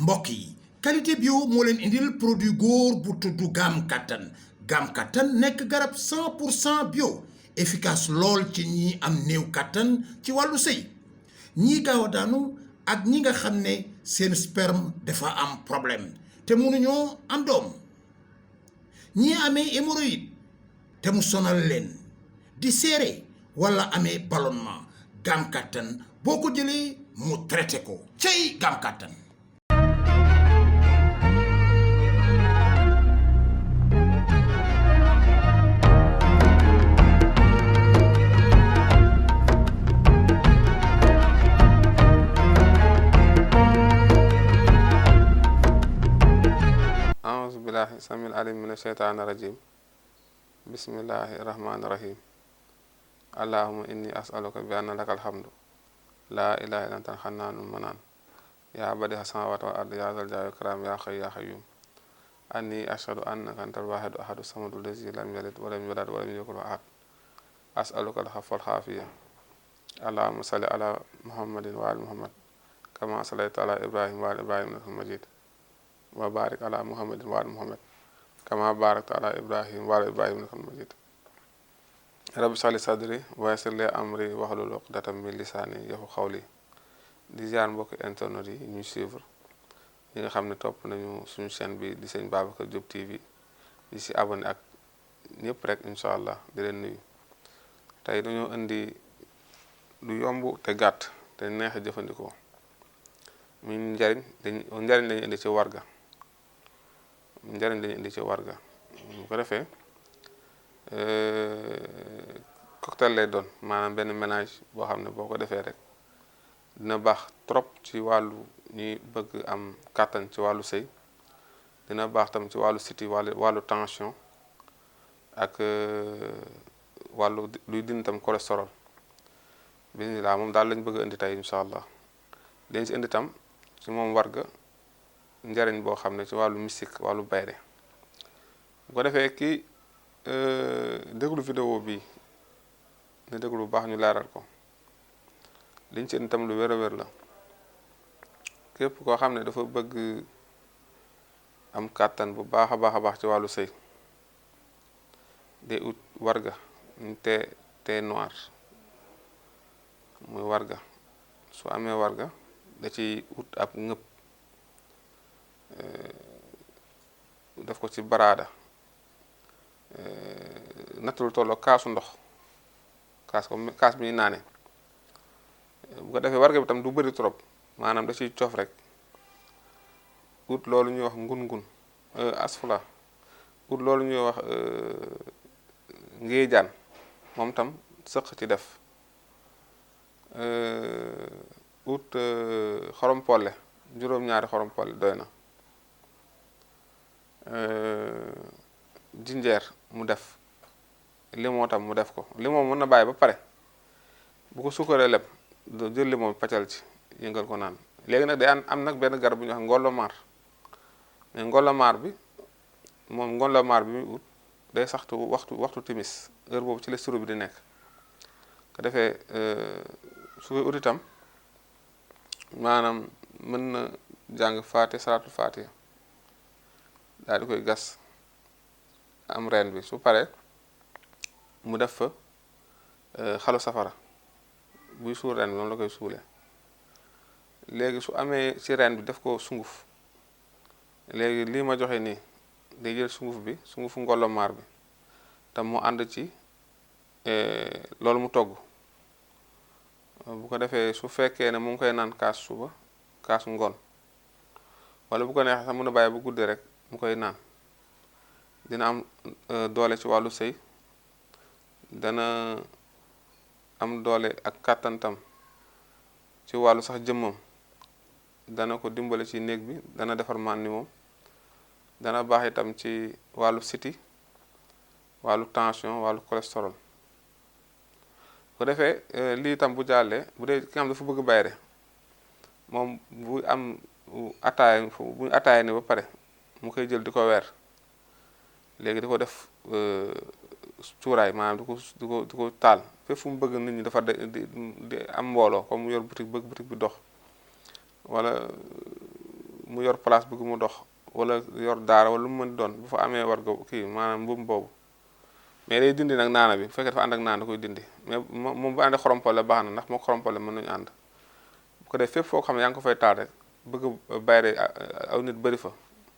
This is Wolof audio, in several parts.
mbokk yi qualité bio moo leen indil produit góor bu tudd gaam kattan nekk garab 100% bio efficace lool ci ñi am néew kattan ci wàllu sëy ñii gaaw a daanu ak ñi nga xam ne seen sperme dafa am problème te mënuñoo am doom ñii amee hémorroïde te mu sonal leen di seere wala amee ballonnement gaam kattan boo ko jëlee mu traité ko cey gaam kattan. أعوذ بالله السميع العليم من الشيطان الرجيم بسم الله الرحمن الرحيم اللهم إني أسألك بأن لك الحمد لا إله إلا أنت الحنان المنان يا بديع السماوات والأرض يا ذا الجلال والإكرام يا حي يا قيوم أني أشهد أنك أنت الواحد أحد الصمد الذي لم يلد ولم يولد ولم يكن له أحد أسألك العفو والعافية اللهم صل على محمد وآل محمد كما صليت على إبراهيم وآل إبراهيم إنك حميد مجيد وبارك على محمد وآل محمد كما باركت على إبراهيم وآل إبراهيم إنك حميد مجيد رب اشرح لي صدري ويسر لي أمري واحلل عقدة من لساني يفقهوا قولي di ziar mbokk internet yi ñuy suivre ñi nga xam ne topp nañu suñu chaîne bi di sëñ Babacar Diop TV di si abonné ak ñëpp rek incha allah di leen nuyu tey dañoo indi lu yomb te gàtt te neex a jëfandikoo mi njariñ lañu indi ci warga bu ko defee cocktail lay doon maanaam benn mélange boo xam ne boo ko defee rek dina baax trop ci wàllu ñi bëgg am kàttan ci wàllu sëy dina baax tam ci wàllu siti wàllu tension ak wàllu luy dindi tam cholestérol bismillah moom daal lañ bëgg indi tey incha allah dañ si indi tam ci moom warga njariñ boo xam ne ci wàllu mystique wàllu bayre bu ko defee kii déglu vidéo bi ne déglu bu baax ñu leeral ko liñ ci indi tam lu wér a wér la képp koo xam ne dafa bëgg am kàttan bu baax a baax ci wàllu sëy day ut warga ñu te noir muy warga su amee warga da ci ut ab ngëpp def ko ci baraada nattul tolloo kaasu ndox kaas bi ñuy naane bu ko defee warga bi tam du bëri trop maanaam da ciy coof rek ut loolu ñuy wax ngun asfula ut loolu ñuy wax ngéejaan moom tam sëq ci def ut xorompolle juróom-ñaari xorompolle doy na jinjeer mu def limon tam mu def ko limon mën na bàyyi ba pare bu ko sukkaree leb jël limon bi paccal ci yëngal ko naan léegi nag day am nag benn garab bu ñuy wax ngolomar mais ngolomar bi moom ngolomar bi muy ut day saxtu waxtu timis heure boobu ci la sirop bi di nekk ko defee su koy ut itam maanaam mën na jàng faate salaatul faatiha daal di koy gas am reen bi su paree mu def fa xalu safara buy suul reen bi moom la koy suulee léegi su amee ci reen bi def ko sunguf léegi lii ma joxe nii day jël sunguf bi sungufu ngolomaar bi tam mu ànd ci loolu mu togg bu ko defee su fekkee ne mu ngi koy naan kaas suba kaas ngoon wala bu ko neexee sax mën a bàyyi bu guddee rek mu koy naan dina am doole ci wàllu sëy dana am doole ak kàttantam ci wàllu sax jëmmam dana ko dimbale ci néeg bi dana defar man ni moom dana baax itam ci wàllu siti wàllu tension wàllu cholestérol bu defee lii itam bu jàllee bu dee ki nga xam dafa bëgg bayre moom bu am ataaya ni ba pare mu koy jël di ko weer léegi di ko def cuuraay maanaam di ko taal fépp fu mu bëgg nit ñi dafa di am mbooloo comme mu yor boutique bëgg boutique bi dox wala mu yor place bëgg mu dox wala yor daara wala lu mu mën doon bu fa amee warga kii maanaam mbuum boobu mais day dindi nag naana bi bu fekkee dafa ànd ak naana da koy dindi mais moom bu àndee xorompole baax na ndax moo xorompole mën nañu ànd bu ko def fépp foo xam ne yaa ngi ko fay taal rek bëgg bayre aw nit bëri fa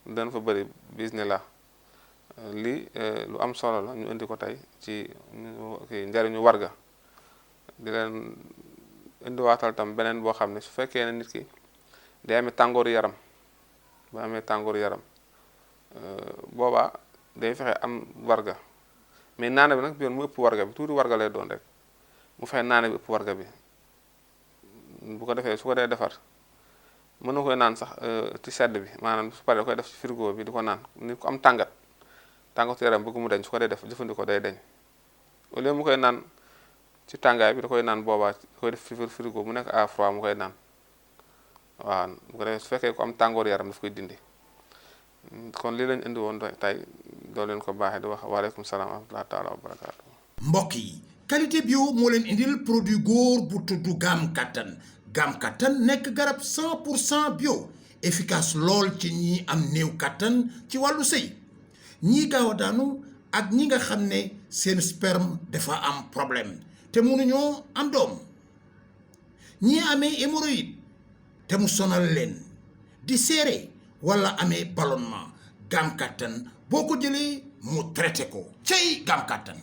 dana fa bëri bismillah lii lu am solo la ñu indi ko tey ci kii njariñu warga di leen indiwaatal tam beneen boo xam ne su fekkee ne nit ki day amee tàngooru yaram ba amee tàngooru yaram boobaa day fexe am warga mais naana bi nag bi yoon mu ëpp warga bi tuuti warga lay doon rek mu fexe naana bi ëpp warga bi bu ko defee su ko dee defar mën na koy naan sax ci sedd bi maanaam su paree da koy def ci frigo bi di ko naan nit ku am tàngatu yaram bëgg mu deñ su ko dee def jëfandikoo day deñ au lieu mu koy naan ci tàngaay bi da koy naan boobaa da koy def ci frigo mu nekk à froid mu koy naan waaw bu ko defee su fekkee ku am tàngoor yaram daf koy dindi kon lii lañ indi woon tey doo leen ko baaxee di wax waaleykum salaam wa rahmatullahi taala wa barakaatu. mbokk yi qualité bio moo leen indil produit góor bu tudd gaam kattan nekk garab 100% bio efficace lool ci ñi am néew kattan ci wàllu sëy ñii gaaw a daanu ak ñi nga xam ne seen sperme dafa am problème te mënuñoo am doom ñii amee hémorroïde te mu sonal leen di seere wala amee ballonnement gaam kattan boo ko jëlee mu traité ko cey gaam kattan